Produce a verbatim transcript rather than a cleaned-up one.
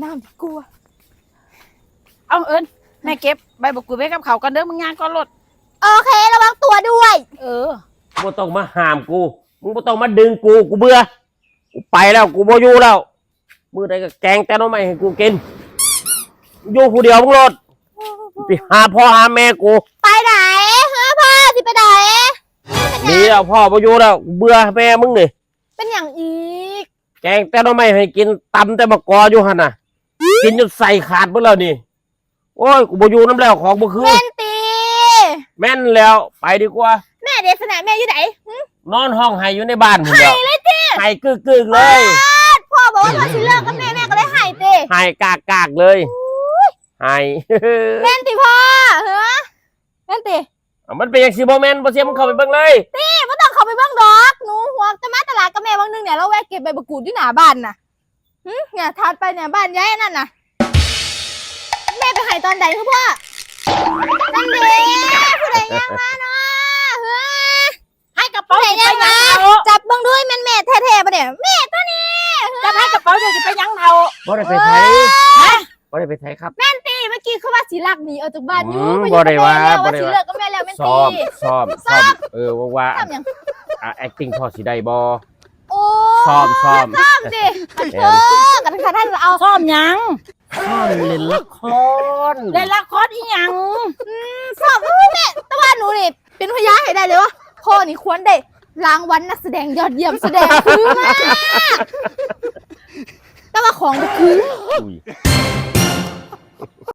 น้ำดีกว่า เอาเอิญ แม่เก็บใบบักกูดไว้กับเขาวก่อนเด้อ มึงย่างก่อนโลด โอเค ระวังตัวด้วย เออ บ่ต้องมาห้ามกู มึงบ่ต้องมาดึงกู กูเบื่อ กูไปแล้ว กูบ่อยู่แล้ว มื้อใดก็แกงแต่หน่อไม้ให้กูกิน อยู่ผู้เดียวมึงโลด ไปหาพ่อหาแม่กู ไปไหน ฮะ พ่อสิไปไหน หนีแล้ว พ่อบ่อยู่แล้ว กูเบื่อแม่มึงนี่ เป็นอย่างอีก แกงแต่หน่อไม้ให้กิน ตำแต่บักกออยู่หั่นน่ะ กินจนไส้ขาดเบิดแล้วนี่ โอ้ย กูบ่อยู่นำแล้ว ของบ่คือ แม่นติ แม่นแล้ว ไปดีกว่า แม่เดชนะ แม่อยู่ไหนหึ นอนฮ้องไห้อยู่ในบ้านพุ่นแหล้ว ไห้เลยติ ไห้กึกๆเลย ป๊าด พ่อบอกว่าพ่อสิเลิกกับแม่ แม่ก็เลยไห้ติ ไห้กากๆเลย อุ๊ย ไห้ แม่นติพ่อ ฮะ แม่นติ อ่ะ มันเป็นจั่งซี้บ่แม่น บ่เชื่อมึงเข้าไปเบิ่งเลย ติ บ่ต้องเข้าไปเบิ่งดอก หนูหัวจะมาตลาดกับแม่ บางนึงเนี่ย เราแวะเก็บใบบักกูดอยู่หน้าบ้านน่ะ หึ เนี่ย ถัดไปเนี่ย บ้านยายนั่นน่ะ แม่ไปไห้ตอนใดคือพ่อ นั่นเด้ ผู้ใดย่างมาเนาะ เฮ้ย ไห้กระเป๋า ผู้ใดย่างมา สิไปหยังเนาะ จับเบิ่งดู แม่นแม่แท้ๆบ่เนี่ย แม่ตัวนี้ จับไห้กระเป๋า เดี๋ยวสิไปหยังเนาะ บ่ได้ไปไส ฮะ บ่ได้ไปไสครับ แม่นติ เมื่อกี้คือว่าสิลักหนีออกจากบ้านอยู่ อืม บ่ได้ว่า ว่า บ่ได้ สิ ว่า เลิกกับแม่แล้ว แม่นติ ซ้อม ซ้อม ซ้อม ซ้อม เออ ว่า ซ้อมหยัง อ่ะ acting พอสิได้บ่ โอ้ ซ้อม ซ้อม ซ้อมสิ เออ เออ กันค่ะ ท่านเอา ซ้อมหยัง ซ้อมเล่นละคร เล่นละครอีหยัง อืม ซ้อม อุ้ย แม่ แต่ว่าหนูนี่เป็นพยานให้ได้เลยว่า พ่อนี่ควรได้รางวัลนักแสดงยอดเยี่ยม แสดงคือมาก แต่ว่าของก็คือ อุ้ย